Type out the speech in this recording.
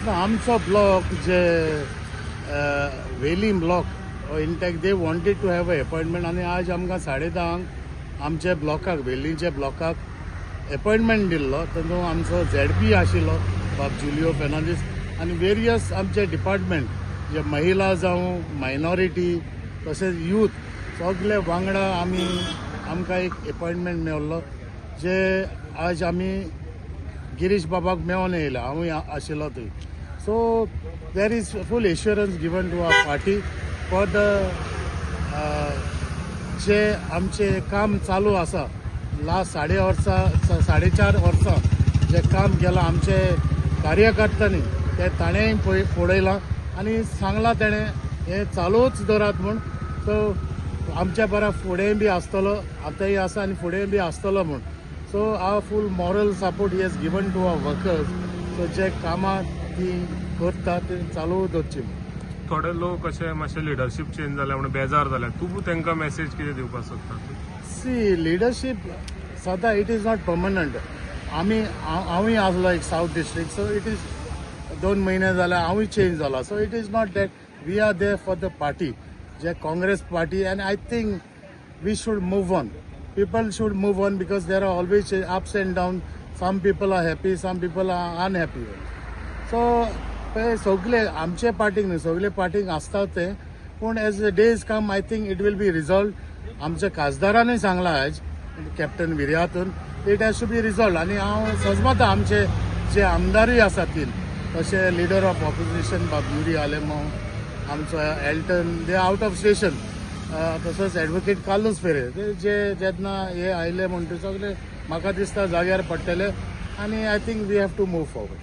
ना, आमचो ब्लॉक जे Velim block, in fact they wanted to have a appointment आनी आज आमकां 10:30 आमच्या ब्लॉकाक, वेलींच्या ब्लॉकाक अपॉयंटमेंट दिल्लो. तातूंत आमचो झेडपी आशिल्लो बाब जुलियो फेर्नांडीस आनी वेरियस आमचे डिपार्टमेंट जे महिला जावं, मायनॉरिटी, तशेंच यूथ, सगळे वांगडा आमी आमकां एक अपॉयंटमेंट मेळ्ळो, जे आज आमी गिरीश बाबाक मेळोन येयला. हांवूय आशिल्लो थंय. So there is full assurance given to our party for the जे आमचे काम चालू आसा. लास्ट साडे वर्सां, 4.5 वर्सां जे काम केलां आमचे कार्यकर्त्यांनी, ते ताणेंय पळयलां आनी सांगलां तेणें हें चालूच दवरात म्हूण. सो आमच्या बरा फुडें बी आसतलो, आतांय आसा आनी फुडें बी आसतलो म्हूण. So our full moral support he has given to our workers. So जे कामां ती करता ती चालू दवरची म्हूण. थोडे लोक अशे मातशे लिडरशीप चेंज जाल्या म्हणून बेजार जाल्या. तूं तांकां मॅसेज कितें दिवपाक सोदता? सी, लिडरशीप सदां it is not permanent. आमी हांवूय आसलो एक south district, so it is 2 म्हयने जाल्यार हांवूय चेंज जाला. So it is not that. We are there for the party, J Congress party, and I think we should move on, people should move on, because there are always ups and down. Some people are happy, some people are unhappy. So ते सगळे आमचे पार्टीक न्हय, सगळे पार्टीक आसता ते. पूण as days come, I think it will be resolve. आमच्या खासदारानूय सांगलां आयज, captain विर्यातून, it has to be resolve. आनी हांव सजमता आमचे जे आमदारूय आसात तीन, तशे लिडर ऑफ ऑपोजिशन बाब युरी आलेमाव, आमचो Elton, they out of station, तसोच एडवोकेट कार्लूस फेरेर, ते जे जेन्ना हे आयले म्हणटकीर सगळे म्हाका दिसता जाग्यार पडटले आनी I think we have to move forward.